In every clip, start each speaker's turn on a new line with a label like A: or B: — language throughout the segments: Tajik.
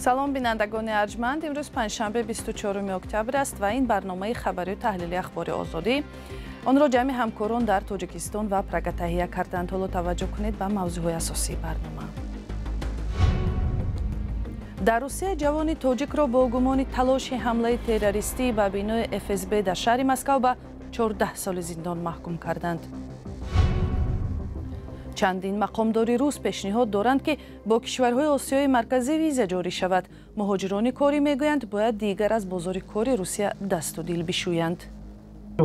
A: Салом, бинандагони арҷманд. Имрӯз панҷшанбе, 24 октябр аст ва ин барномаи хабарию таҳлили Ахбори Озодӣ. Онро ҷамъи ҳамкорон дар Тоҷикистон ва Прага таҳия карданд. Ҳоло таваҷҷӯҳ кунед ба мавзӯъҳои асосии барнома. Дар Русия ҷавони тоҷикро бо гумони талоши ҳамлаи террористӣ ба бинои ФСБ дар шаҳри Москав ба 14 соли зиндон маҳкум карданд. Чандин мақомдори рус пешниҳод доранд, ки бо кишварҳои Осиёи Марказӣ виза ҷорӣ шавад. Муҳоҷирони корӣ мегӯянд, бояд дигар аз бозори кори Русия дасту дил бишӯянд.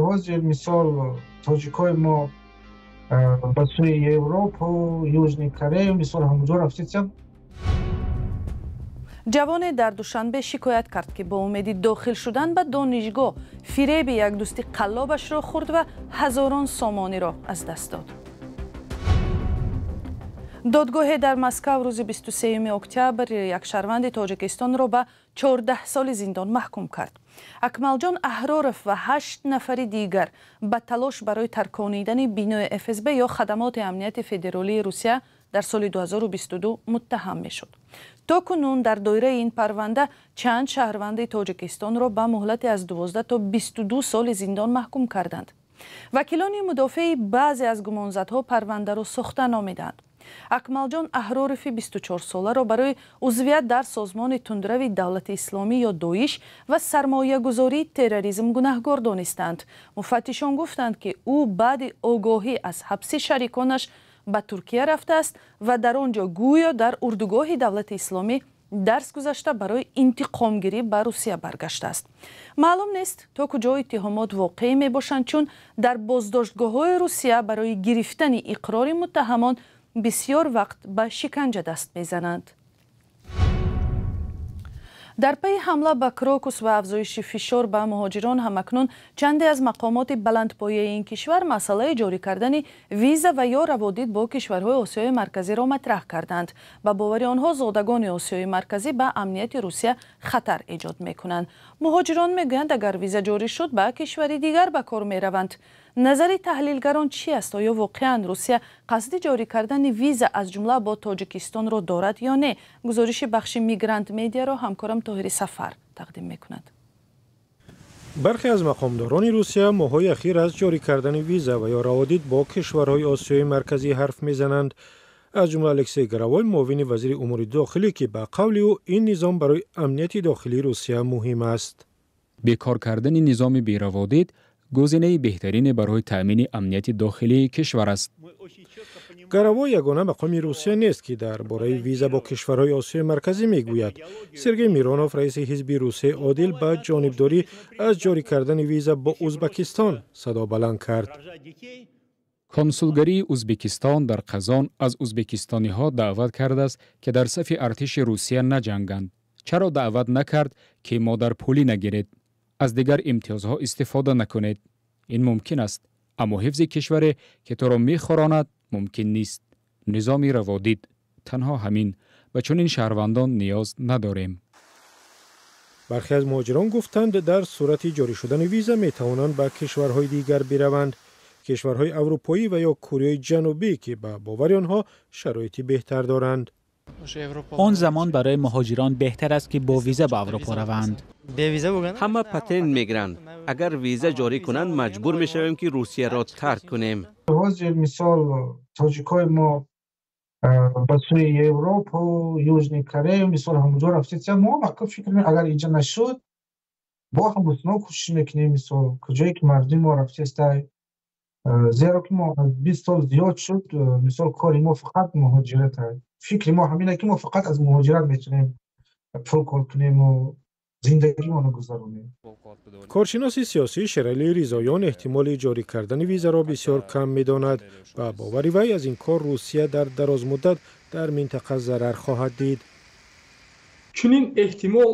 B: Ҳозир, мисол, тоҷикҳои мо ба сӯи Европу, Южный Корея, мисол, ҳамуҷо рафтисям.
A: Ҷавоне дар Душанбе шикоят кард, ки бо умеди дохил шудан ба донишгоҳ фиреби як дӯсти қаллобашро хӯрд ва ҳазорон сомониро аз даст дод. Додгоҳе дар Москав рӯзи 23 октябр як шаҳрванди Тоҷикистонро ба 14 соли зиндон маҳкум кард. Акмалҷон Аҳроров ва ҳашт нафари дигар ба талош барои тарконидани бинои ФСБ ё Хадамоти амнияти федералии Русия дар соли 2022 муттаҳам мешуд. То кунун дар доираи ин парванда чанд шаҳрванди Тоҷикистонро ба муҳлати аз 12 то 22 соли зиндон маҳкум карданд. Вакилони мудофеи баъзе аз гумонзадҳо парвандаро сохта номиданд. Акмалҷон Аҳророфи 24-соларо барои узвият дар созмони тундрави Давлати Исломӣ ё ДОИШ ва сармоягузории терроризм гунаҳгор донистанд. Муфаттишон гуфтанд, ки ӯ баъди огоҳӣ аз ҳабси шариконаш ба Туркия рафтааст ва дар он ҷо гӯё дар урдугоҳи Давлати Исломӣ дарс гузашта, барои интиқомгирӣ ба Русия баргаштааст. Маълум нест, то куҷо иттиҳомот воқеӣ мебошанд, чун дар боздоштгоҳҳои Русия барои гирифтани иқрори муттаҳамон бисёр вақт ба шиканҷа даст мезананд. Дар пайи ҳамла ба Крокус ва афзоиши фишор ба муҳоҷирон, ҳамакнун чанде аз мақомоти баландпояи ин кишвар масъалаи ҷорӣ кардани виза ва ё раводид бо кишварҳои Осиёи Марказиро матраҳ карданд. Ба бовари онҳо, зодагони Осиёи Марказӣ ба амнияти Русия хатар эҷод мекунанд. Муҳоҷирон мегӯянд, агар виза ҷорӣ шуд, ба кишвари дигар ба кор мераванд. Назари таҳлилгарон чи аст? Оё воқеан Русия қасди ҷорӣ кардани виза, аз ҷумла бо Тоҷикистонро дорад ё не? Гузориши бахши Мигрант Медиаро ҳамкорам Тоҳири Сафар тақдим мекунад.
C: Бархе аз мақомдорони Русия моҳҳои ахир аз ҷорӣ кардани виза ва ё раводид бо кишварҳои Осиёи Марказӣ ҳарф мезананд, аз ҷумла Алексей Горовой, муовини вазири умури дохилӣ, ки ба қавли ӯ ин низом барои амнияти дохилии Русия муҳим аст.
D: Бекор кардани низоми бераводид гузинаи беҳтарине барои таъмини амнияти дохилии кишвар аст.
C: Горовой ягона мақоми Русия нест, ки дар бораи виза бо кишварҳои Осиёи Марказӣ мегӯяд. Сергей Миронов, раиси ҳизби Русияи одил, ба ҷонибдорӣ аз ҷорӣ кардани виза бо Узбакистон садо баланд кард.
D: Консулгарии Узбекистон дар Қазон аз узбекистониҳо даъват кардааст, ки дар сафи артиши Русия наҷанганд. Чаро даъват накард, ки модарпулӣ нагиред, аз дигар имтиёзҳо истифода накунед? Ин мумкин аст, аммо ҳифзи кишваре, ки туро мехӯронад, мумкин нест. Низоми раводид, танҳо ҳамин. Ба чунин шаҳрвандон ниёз надорем.
C: Бархе аз муҳоҷирон гуфтанд, дар сурати ҷорӣ шудани виза метавонанд ба кишварҳои дигар бираванд, кишварҳои аврупоӣ ва ё Кореяи Ҷанубӣ, ки ба бовари онҳо шароити беҳтар доранд.
E: Он замон барои муҳоҷирон беҳтар аст, ки бо виза ба Аврупо раванд.
F: Ҳама патент мегиранд. Агар виза ҷорӣ кунанд, маҷбур мешавем, ки Русияро тарк кунем.
B: Ҳозир, мисол, тоҷикҳои мо ба сӯи Европу, Южный Корея, мисол, ҳамуҷо рафтисям. Мо фикр, агар инҷа нашуд, бо ҳамусно кӯшиш мекунем, мисол, куҷое ки мардуми мо рафтистай, зеро ки мо аз 20 сол зиёд шуд, мисол, кори мо фақат муҳоҷират. Фикри мо ҳамин, ки мо фақат аз муҳоҷират метавонем пул кор кунему зиндагимонро гузаронем.
C: Коршиноси сиёсӣ Шералӣ Ризоён эҳтимоли ҷорӣ кардани визаро бисёр кам медонад. Ба бовари вай, аз ин кор Русия дар дарозмуддат дар минтақа зарар хоҳад дид.
G: Чунин эҳтимол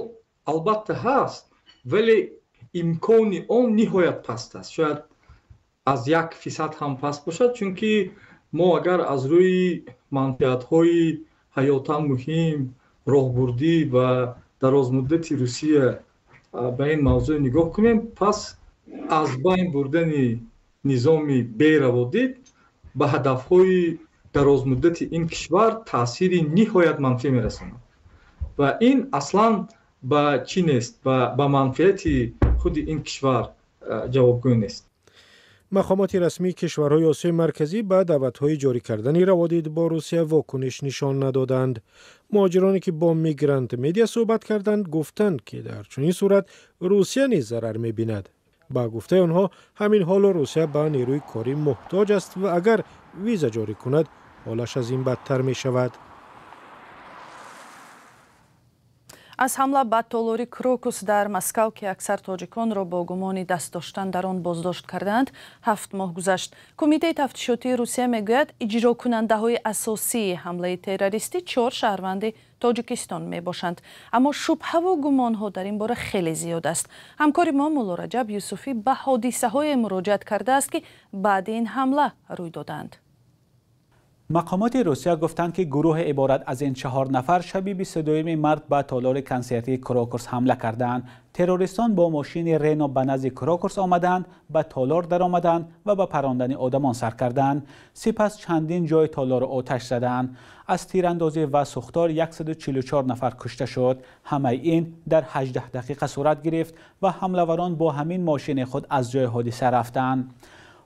G: албатта ҳаст, вале имкони он ниҳоят паст аст, шояд аз 1% ҳам паст бошад, чунки мо агар аз рӯи манфиатҳои ҳаётан муҳим, роҳбурдӣ ва дарозмуддати Русия ба ин мавзӯъ нигоҳ кунем, пас аз байн бурдани низоми бераводид ба ҳадафҳои дарозмуддати ин кишвар таъсири ниҳоят манфӣ мерасонад. Ва ин аслан ба чӣ нест, ба манфиати худи ин кишвар ҷавобгӯ нест.
C: Мақомоти расмии кишварҳои Осиёи Марказӣ ба даъватҳои ҷорӣ кардани раводид бо Русия вокуниш нишон надоданд. Муҳоҷироне, ки бо Мигрант Медиа суҳбат карданд, гуфтанд, ки дар чунин сурат Русия низ зарар мебинад. Ба гуфтаи онҳо, ҳамин ҳоло Русия ба нерӯи корӣ муҳтоҷ аст ва агар виза ҷорӣ кунад, ҳолаш аз ин бадтар мешавад.
A: Аз ҳамла ба толори Крокус дар Москав, ки аксар тоҷиконро бо гумони даст доштан дар он боздошт кардаанд, 7 моҳ гузашт. Кумитаи тафтишотии Русия мегӯяд, иҷрокунандаҳои асосии ҳамлаи террористӣ 4 шаҳрванди Тоҷикистон мебошанд. Аммо шубҳаву гумонҳо дар ин бора хеле зиёд аст. Ҳамкори мо Муллораҷаб Юсуфӣ ба ҳодисаҳое муроҷиат кардааст, ки баъди ин ҳамла рӯй доданд.
E: Мақомоти Русия гуфтанд, ки гурӯҳ иборат аз ин 4 нафар шаби 22 март ба толори консертии Крокус ҳамла карданд. Террористон бо мошини Рено ба назди Крокус омаданд, ба толор даромаданд ва ба парондани одамон сар карданд. Сипас чандин ҷои толорро оташ заданд. Аз тирандозӣ ва сӯхтор 144 нафар кушта шуд. Ҳамаи ин дар 18 дақиқа сурат гирифт ва ҳамлаварон бо ҳамин мошини худ аз ҷои ҳодиса рафтанд.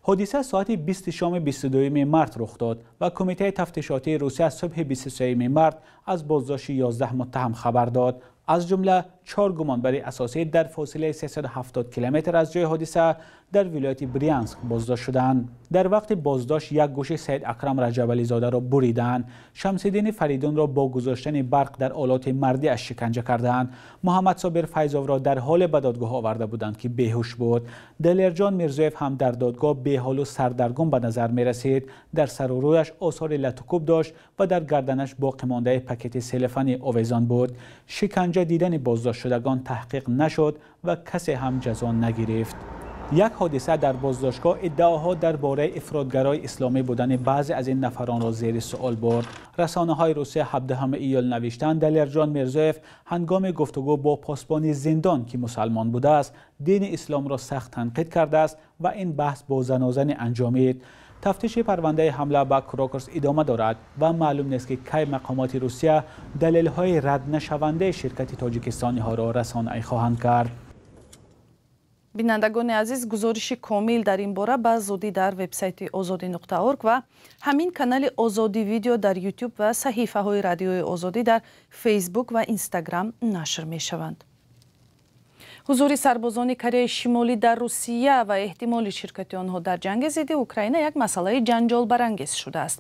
E: Ҳодиса соати 20 шоми 22 март рух дод ва Кумитаи тафтишотии Русия субҳи 23 март аз боздошти 11 муттаҳам хабар дод. Аз ҷумла 4 гумонбари асосӣ дар фосилаи 370 километр аз ҷои ҳодиса дар вилояти Брянск боздошт шуданд. Дар вақти боздошт як гӯши Саид Акрам Раҷабализодаро буриданд. Шамсиддини Фаридунро бо гузоштани барқ дар олоти мардиаш шиканҷа карданд. Муҳаммадсобир Файзовро дар ҳоле ба додгоҳ оварда буданд, ки беҳуш буд. Далерҷон Мирзоев ҳам дар додгоҳ беҳолу сардаргум ба назар мерасид. Дар сару рӯяш осори латукӯб дошт ва дар гарданаш боқимондаи пакети селефанӣ овезон буд. Шиканҷа дидани боздоштшудагон таҳқиқ нашуд ва касе ҳам ҷазо нагирифт. Як ҳодиса дар боздоштгоҳ иддаоҳо дар бораи ифротгарои исломӣ будани баъзе аз ин нафаронро зери суол бурд. Расонаҳои Русия 17 июл навиштанд, Далерҷон Мирзоев ҳангоми гуфтугӯ бо посбони зиндон, ки мусалмон будааст, дини исломро сахт танқид кардааст ва ин баҳс бо занозанӣ анҷомид. Тафтиши парвандаи ҳамла ба Крокус идома дорад ва маълум нест, ки кай мақомоти Русия далелҳои рад нашавандаи ширкати тоҷикистониҳоро расонаӣ хоҳанд кард.
A: Бинандагони азиз, гузориши комил дар ин бора ба зудӣ дар вебсайти озодӣ.org ва ҳамин канали Озодӣ видео дар YouTube ва саҳифаҳои радиои Озодӣ дар Facebook ва Instagram нашр мешаванд. Ҳузури сарбозони Кореяи Шимолӣ дар Русия ва эҳтимоли ширкати онҳо дар ҷанги зидди Украина як масъалаи ҷанҷолбарангез шудааст.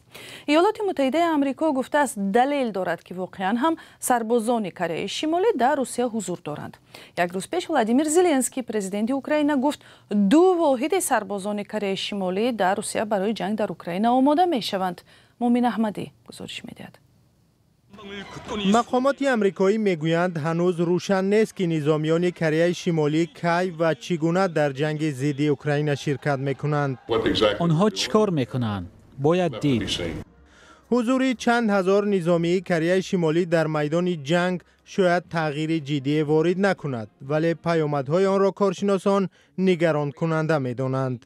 A: Иёлоти Муттаҳидаи Амрико гуфтааст, далел дорад, ки воқеан ҳам сарбозони Кореяи Шимолӣ дар Русия ҳузур доранд. Як рӯз пеш Владимир Зеленский, президенти Украина, гуфт, 2 воҳиди сарбозони Кореяи Шимолӣ дар Русия барои ҷанг дар Украина омода мешаванд. Мумин Аҳмадӣ гузориш медиҳад.
H: Мақомоти амрикоӣ мегӯянд, ҳанӯз рӯшан нест, ки низомиёни Кореяи Шимолӣ кай ва чӣ гуна дар ҷанги зидди Украина ширкат мекунанд.
E: Онҳо чӣ кор мекунанд? Бояд дид.
H: Ҳузури чанд ҳазор низомии Кореяи Шимолӣ дар майдони ҷанг шояд тағйири ҷиддие ворид накунад, вале паёмадҳои онро коршиносон нигаронкунанда медонанд.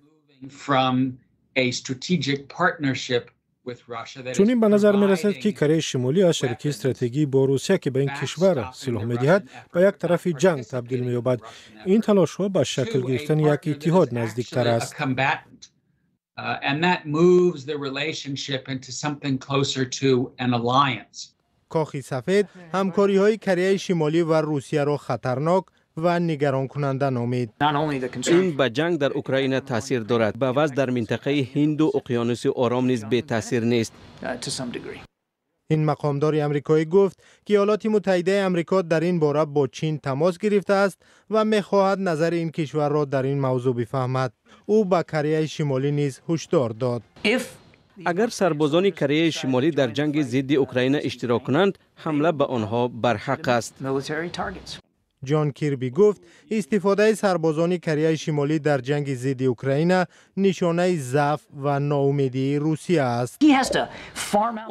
C: Чунин ба назар мерасад, ки Кореяи Шимолӣ аз шарикии стратегӣ бо Русия, ки ба ин кишвар силоҳ медиҳад, ба як тарафи ҷанг табдил меёбад. Ин талошҳо ба шакл гирифтани як иттиҳод наздиктар аст.
H: Кохи Сафед ҳамкориҳои Кореяи Шимолӣ ва Русияро хатарнок ва нигаронкунанда номид.
F: Ин ба ҷанг дар Украина таъсир дорад. Ба вазъ дар минтақаи Ҳинду уқёнуси Ором низ бетаъсир нест.
H: Ин мақомдори амрикоӣ гуфт, ки Иёлоти Муттаҳидаи Амрико дар ин бора бо Чин тамос гирифтааст ва мехоҳад назари ин кишварро дар ин мавзӯъ бифаҳмад. Ӯ ба Кореяи Шимолӣ низ ҳушдор дод.
F: Агар сарбозони Кореяи Шимолӣ дар ҷанги зидди Украина иштирок кунанд, ҳамла ба онҳо барҳақ аст.
H: Ҷон Кирби гуфт, истифодаи сарбозони Кореяи Шимолӣ дар ҷанги зидди Украина нишонаи заъф ва ноумедии Русия аст.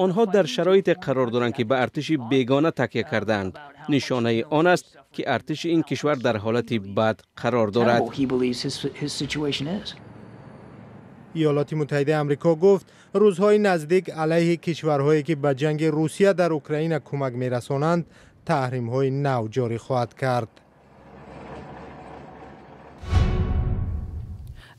F: Онҳо дар шароите қарор доранд, ки ба артиши бегона такя кардаанд. Нишонаи он аст, ки артиши ин кишвар дар ҳолати бад қарор дорад.
H: Иёлоти Муттаҳидаи Амрико гуфт, рӯзҳои наздик алайҳи кишварҳое, ки ба ҷанги Русия дар Украина кӯмак мерасонанд, Таҳримҳои нав ҷорӣ хоҳад кард.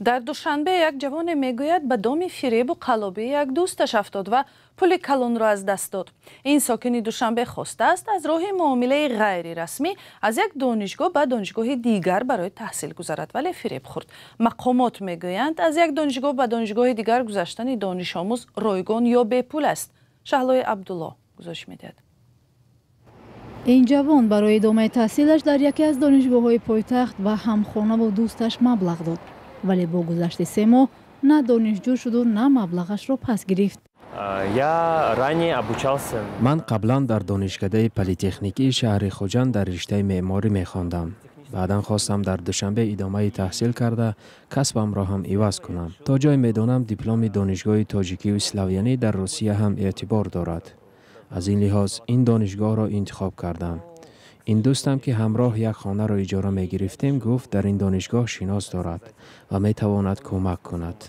A: Дар Душанбе як ҷавоне мегӯяд, ба доми фиребу қаллобии як дӯсташ афтод ва пули калонро аз даст дод. Ин сокини Душанбе хостааст аз роҳи муомилаи ғайрирасмӣ аз як донишгоҳ ба донишгоҳи дигар барои таҳсил гузарад, вале фиреб хӯрд. Мақомот мегӯянд, аз як донишгоҳ ба донишгоҳи дигар гузаштани донишомӯз ройгон ё бепул аст. Шаҳлои Абдулло гузориш медиҳад.
I: Ин ҷавон барои идомаи таҳсилаш дар яке аз донишгоҳҳои пойтахт ба ҳамхонаву дӯсташ маблағ дод, вале бо гузашти 3 моҳ на донишҷӯ шуду на маблағашро пас гирифт.
J: Ман қаблан дар донишкадаи политехникии шаҳри Хуҷанд дар риштаи меъморӣ мехондам. Баъдан хостам дар Душанбе идомаи таҳсил карда, касбамро ҳам иваз кунам. То ҷой медонам, дипломи донишгоҳи тоҷикию славянӣ дар Русия ҳам эътибор дорад. Аз ин лиҳоз ин донишгоҳро интихоб кардам. Ин дӯстам, ки ҳамроҳ як хонаро иҷора мегирифтем, гуфт, дар ин донишгоҳ шинос дорад ва метавонад кӯмак кунад.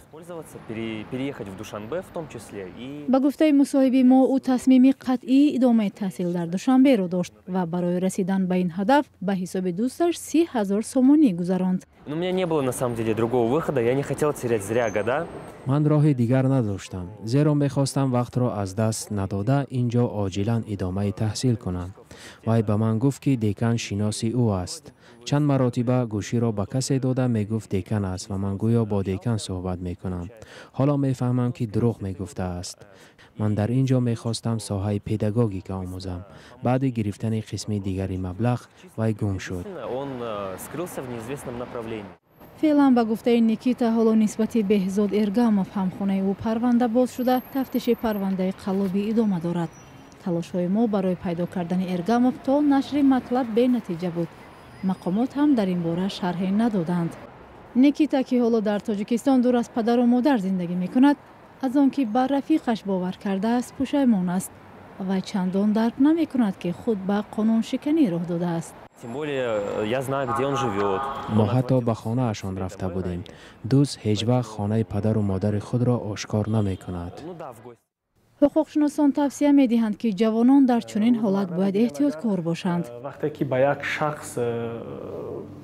I: Ба гуфтаи мусоҳиби мо, ӯ тасмими қатъии идомаи таҳсил дар Душанберо дошт ва барои расидан ба ин ҳадаф ба ҳисоби дӯсташ 30 000 сомонӣ гузаронд.
J: Ман роҳи дигар надоштам, зеро мехостам вақтро аз даст надода ин ҷо оҷилан идомаи таҳсил кунам. Вай ба ман гуфт, ки декан шиноси ӯ аст. Чанд маротиба гӯширо ба касе дода мегуфт декан аст ва ман гӯё бо декан суҳбат мекунам. Ҳоло мефаҳмам, ки дурӯғ мегуфтааст. Ман дар ин ҷо мехостам соҳаи педагогика омӯзам. Баъди гирифтани қисми дигари маблағ вай гум шуд.
I: Феълан ба гуфтаи Никита, ҳоло нисбати Беҳзод Эргамов, ҳамхонаи ӯ, парванда боз шуда, тафтиши парвандаи қаллобӣ идома дорад. Талошҳои мо барои пайдо кардани Эргамов то нашри матлаб бенатиҷа буд. Мақомот ҳам дар ин бора шарҳе надоданд. Никита, ки ҳоло дар Тоҷикистон дур аз падару модар зиндагӣ мекунад, аз он ки ба рафиқаш бовар кардааст, пушаймон аст ва чандон дарк намекунад, ки худ ба қонуншиканӣ роҳ додааст.
J: Мо ҳатто ба хонаашон рафта будем. Дӯст ҳеҷ вақт хонаи падару модари худро ошкор намекунад.
I: Ҳуқуқшиносон тавсия медиҳанд, ки ҷавонон дар чунин ҳолат бояд эҳтиёткор бошанд.
K: Вақте ки ба як шахс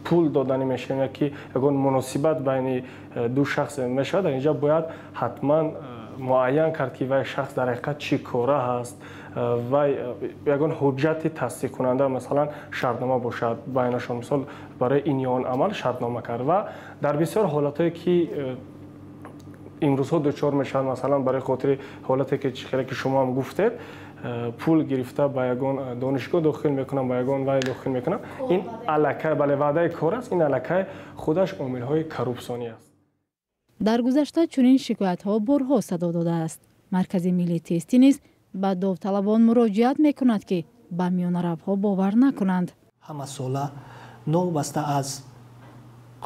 K: пул доданӣ мешавад ё ки ягон муносибат байни ду шахс мешавад, дар инҷа бояд ҳатман муайян кард, ки вай шахс дар ҳақиқат чӣ кора ҳаст, вай ягон ҳуҷҷати тасдиқкунанда, масалан шартнома бошад байнашон, мисол барои ин ё он амал шартнома кард. Ва дар бисёр ҳолатҳое ки имрӯзҳо дучор мешаванд, масалан барои хотири ҳолате ки хеле ки шумо ҳам гуфтед, пул гирифта ба ягон донишгоҳ дохил мекунам, ба ягон вай дохил мекунам, ин аллакай, бале, ваъдаи кор аст, ин аллакай худаш омилҳои коррупсионӣ аст.
I: Дар гузашта чунин шикоятҳо борҳо садо додааст. Маркази миллии тестӣ низ ба довталабон муроҷиат мекунад, ки ба миёнаравҳо бовар накунанд.
L: Ҳамасола новобаста аз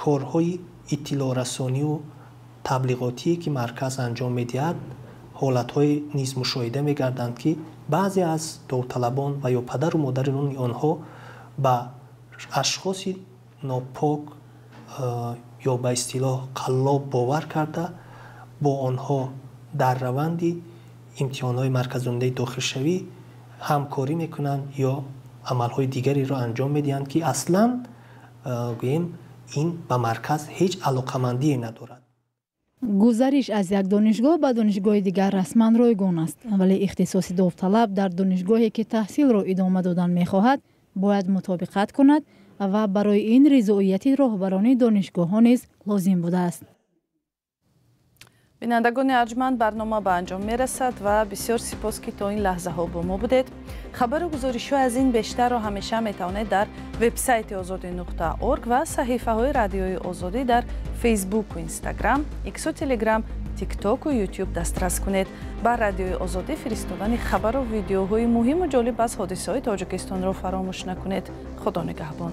L: корҳои иттилоърасонию таблиғотие, ки марказ анҷом медиҳад, ҳолатҳое низ мушоҳида мегарданд, ки баъзе аз довталабон ва ё падару модарони онҳо ба ашхоси нопок ё ба истилоҳ қаллоб бовар карда, бо онҳо дар раванди имтиҳонҳои марказондаи дохилшавӣ ҳамкорӣ мекунанд ё амалҳои дигареро анҷом медиҳанд, ки аслан гӯем ин ба марказ ҳеҷ алоқамандие надорад.
I: Гузариш аз як донишгоҳ ба донишгоҳи дигар расман ройгон аст, вале ихтисоси довталаб дар донишгоҳе, ки таҳсилро идома додан мехоҳад, бояд мутобиқат кунад ва барои ин ризоияти роҳбарони донишгоҳҳо низ лозим будааст.
A: Бинандагони арҷманд, барнома ба анҷом мерасад ва бисёр сипос, ки то ин лаҳзаҳо бо мо будед. Хабару гузоришҳо аз ин бештарро ҳамеша метавонед дар вебсайти озодӣ.орг ва саҳифаҳои радиои Озодӣ дар Фейсбуку Инстаграм, Иксу Телеграм, Тиктоку Ютуб дастрас кунед. Ба радиои Озодӣ фиристодани хабару видеоҳои муҳиму ҷолиб аз ҳодисаҳои Тоҷикистонро фаромӯш накунед. Худо нигаҳбон.